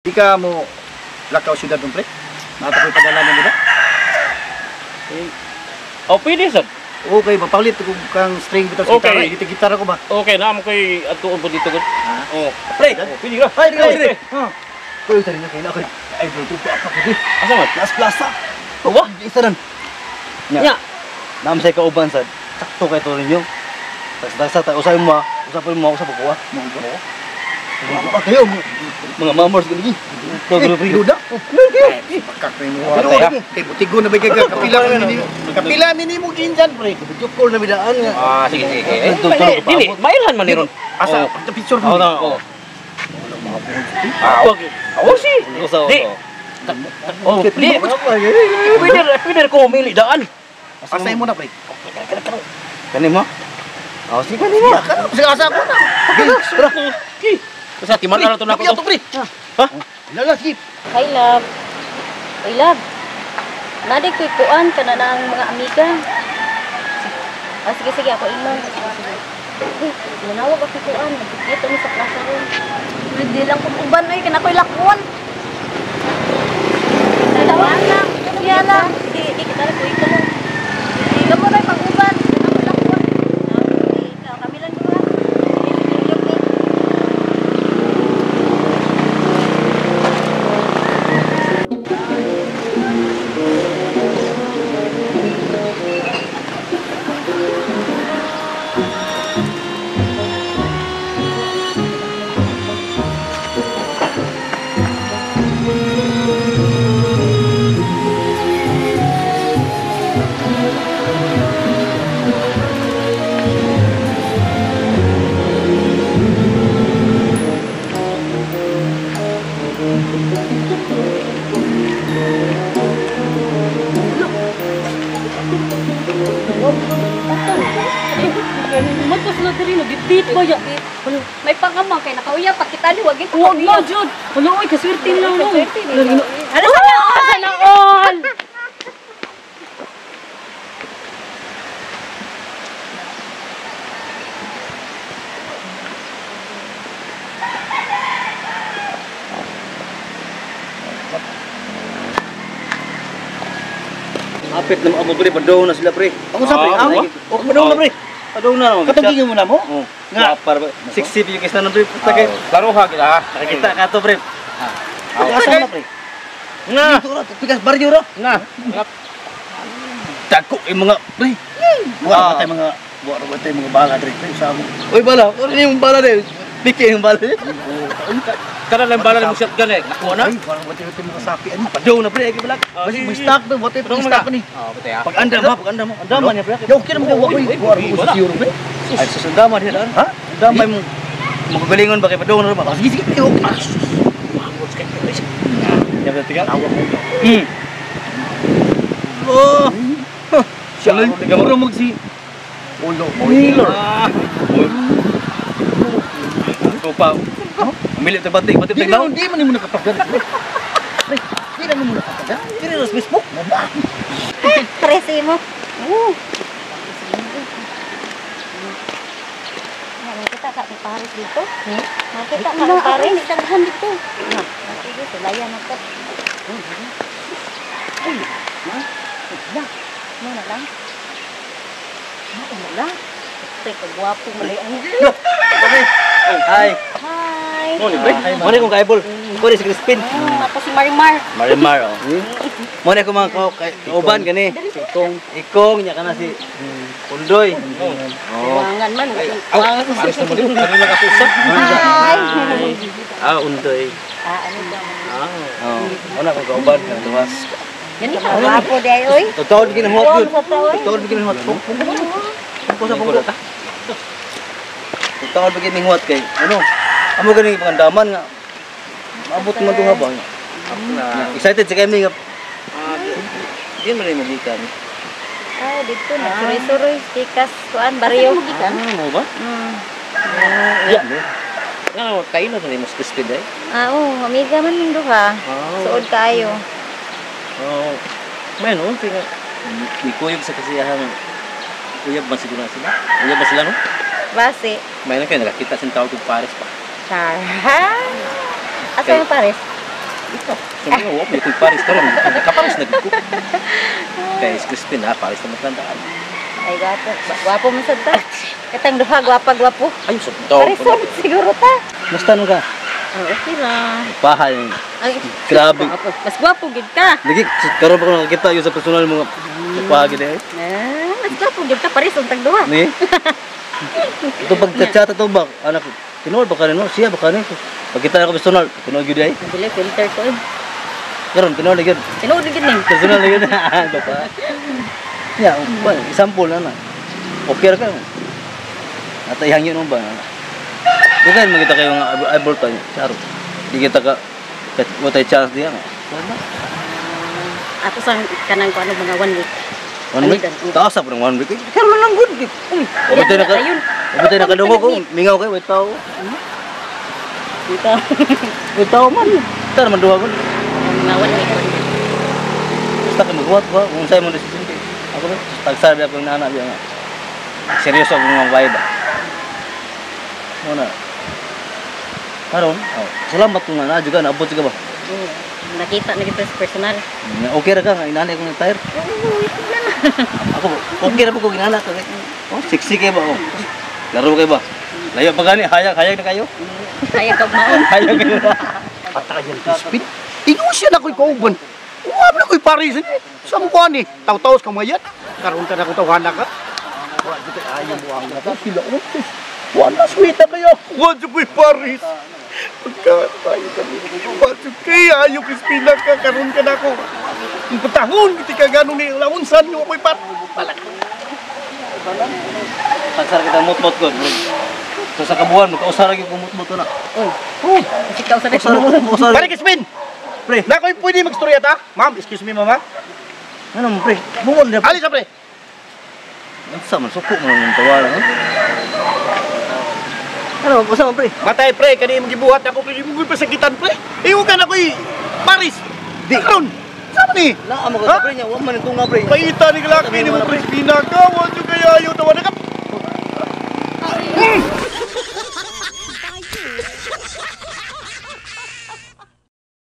Di ka mo lakaw siyudad ng pre? Nata ko'y padala na nila? Oh, pwede sad. Okay, mapalit kung kang string bitaw sa Okay. gitara. Dito gitara ko ba? Okay, na mo ko'y atuon po dito. Oh, Pre! oh, pwede ka. Ay, di ka! Kuya, tari na kayo na ako. Ay, bro, ito pa ako di. Asa man? Las Plaza! Wa? Isa rin. Nya. Naam sa kauban sad. Sakto kay to ninyo. Tagsa ta usay mo, usapon mo usap ko. Mga kayo, Mga mamors gani. Duda. Pakak na mo. Kay butigo na ba kay kapila ni kapila ni mo ginjan pre. Video call na bidaan nga. Ah, sige sige. Eh, Dili, mailhan man ni ron. Asa picture Oh, mo. oh. Ah, okay. Oh, si. Di. Oh, di. Pwede, pwede ko umili daan. Asa mo na pre. Kani mo? Oh, sige kani mo. Sige asa ko na. Ki. Kasi timan na to na ko. Pre. Ha? Lala sige. Hi, love. Uy, love. Naday ko'y kuan ka na ang mga amiga. Ah, sige, sige. Ako inon. Sige, sige. Uy, manawag ako kuan. Nagkikita mi sa klasa ron. Hindi lang kung uban, uy. Kana ko'y lakon. Tawag lang. Siya lang. Sige, sige. Kita na kuy ka mo. Ikaw mo na'y pag-uban. Kana ko'y lakon. Ikaw, kami lang duha. Sige, sige, sige. Matos na diri nagdit ba ya? May pangamang kay nakauya. Pakita ni wag ito. Wag na jud. Wala oy kaswerte na no. Ano sa na? Sana all. Apit na maabot pre, padong na sila pre. Ako sa pre. Ah, Ako. Oh, padong na pre. Padong na naman. Katong gingon mo na mo? Oh, Nga. nga para 60 yung kaysa na pre. Puta kay. Laro ha gila ha. Nakakita ka to pre. Asa na pre. Na. Dito ra, pikas baryo ra. Na. Dako yung mga pre. Wa ba tay mga wa ra ba tay mga bala dre pre sa amo. Uy bala, ano yung bala de? Piki yung bala. Kana lang bala mo shotgun eh. Nakuha na. Ay, wala ba tayo mga sapi ani. Padong na pre, ay balak. Basi may stock ba, wa tayo Padong stock na. ni. Oh, pati ha. Pag anda mo, pag anda mo. Anda man niya pre. Ya okay naman wa koy wa ra ko siguro pre. Ay susundama diha daan. Ha? Damay mo. Magagalingon ba kay padong na ba? Sige sige pre, okay. Diyan ba tiga? Oh. Siya gamro mag si Ulo. Miller. Tropa. Umili ta batik, batik Di taglaw. na di man nimo nakapagan. Pre, di na mo nakapagan. Diri ra sa Facebook. Presi mo. Oo. Nakita ka ni Paris dito? Nakita ka ni Paris? Daghan dito. Sige, sulayan ako. Uy, na. Mo na lang. Mo na lang. Teka, gwapo mali ang. Hi. Hi. Mo ni pre. Mo ni kong kaibol. Ko ni si Crispin. Ako si Marimar. Marimar oh. Mo ni ko mga kauban gani. Ikong. Ikong nya kana si Undoy. Oh. Wangan man. Aw, pares na mo din. Kanina ka susa. Hi. Ah, undoy. Ah, ano daw? Ah. Oh. Mo na kong kauban kana duha. Gani ka gwapo day oy. Totoo bigyan ng huwat yun. Sa tao, oy. Totoo bigyan ng huwat. Pungko sa pungko. Totoo bigyan ng huwat kay ano? Amo gani pangandaman nga. Maabot man duha ba? Excited sa kami nga. Di man rin magikan. Ah, dito na suroy-suroy tikas kuan baryo. Ah, mo ba? Ya. Nga kailo na mo Crispin day. Ah, oo, amiga man ning duha. Suod kaayo. Oh. May no, tinga. Nikuyog sa kasiyahan. Uyab man siguro na sila. Uyab ba sila no? Base. May na kayo nakakita sin tawag kong Paris pa. Char. Asa yung Paris? Ito. Sabi nga, wala ko Paris karon. Kaparis na gid ko. Kay Crispin ha, Paris na matandaan. Ay, gwapo. Gwapo man sad ta. Katang duha, gwapa, gwapo. Ay, sa tao. Parison siguro ta. Musta nun ka? Oh, okay ra. Pahay. Ay, Grabe. Gwapo. Mas gwapo gid ka. Lagi karon pa ko nakakita yun sa personal mo nga. Paha gid eh. Ah, mas gwapo gid ka parison tag duha. Ni? Ito pag chat to ba? Anak, tinuod ba kanino? Siya ba kanino? Pagkita ako personal, tinuod gyud ay. Dili filter ko eh. Karon tinuod gyud. Tinuod gid ni. Personal gyud. Baka. Ya, well, example na na. Okay ra ka. At ihangyo mo ba? Di kayo magkita kayo nga eyeball tayo. Charo. Di kita ka what ay chance diya nga. Ako sa kanang ko ano mga 1 week. 1 week? Taas sa parang 1 week. Karon lang good. Uy, Abot na ka. ayun. Abot na kadungog ko. Mingaw kayo, wait tao. Dito. Wait tao man. Tara man duha gud. Mga 1 week. Basta ka maghuwat ba? Kung sa'yo mo desisyon kay. Ako ba? Tagsabi ako ng anak niya nga. Seryoso ako nga babae ba? Muna. Karon, oh, salamat nga na juga naabot ka ba? Oo, nakita na kita sa personal. Nga, okay ra ka nga inanay ko ng tire. Oo, ito na. Ako okay ra po ko ginana ka. Oh, sexy kay ba oh. Laro kay ba? Layo pa gani, hayag hayag na kayo. Kaya kag maon. Hayag kayo. Patayan Crispin. Ingon siya na ko'y kauban. Uwab na ko'y Paris. Sa mukha ni, taw-taos ka mayat. Karoon ka na kong tawhana ka. Wa di kay ayaw mo ang ako sila utos. Wala sweet na kayo. Wa di ko'y Paris. Pagka tayo kami. Wa di kay ayaw Crispin na ka. Karoon ka na ako. Ang patahon, hindi ka ganun ni launsan nyo ako'y pat. Palak. Pagsara kita mutmot ko. So sa kabuhan, magkausara gyud ko mutmot na. Uy, Oh, kasi ka usab. usara ko, usara. Pare Crispin! Pre, Na ako'y pwede magstorya ta? Ma'am, excuse me mama. ano mo pre? Bungol na. Alis sa pre. Unsa man suko man ang tawa lang. Ano, unsa man pre? Matay pre, kani imong gibuhat ako pre, imong pasakitan pre. Ingon ka na ko'y Paris. Di. Karon. Sama ni? Naa mo ka pre niya, wa man tunga pre. Paita ni kalaki ni mo Crispina ka, wa jud kayo ayaw tawa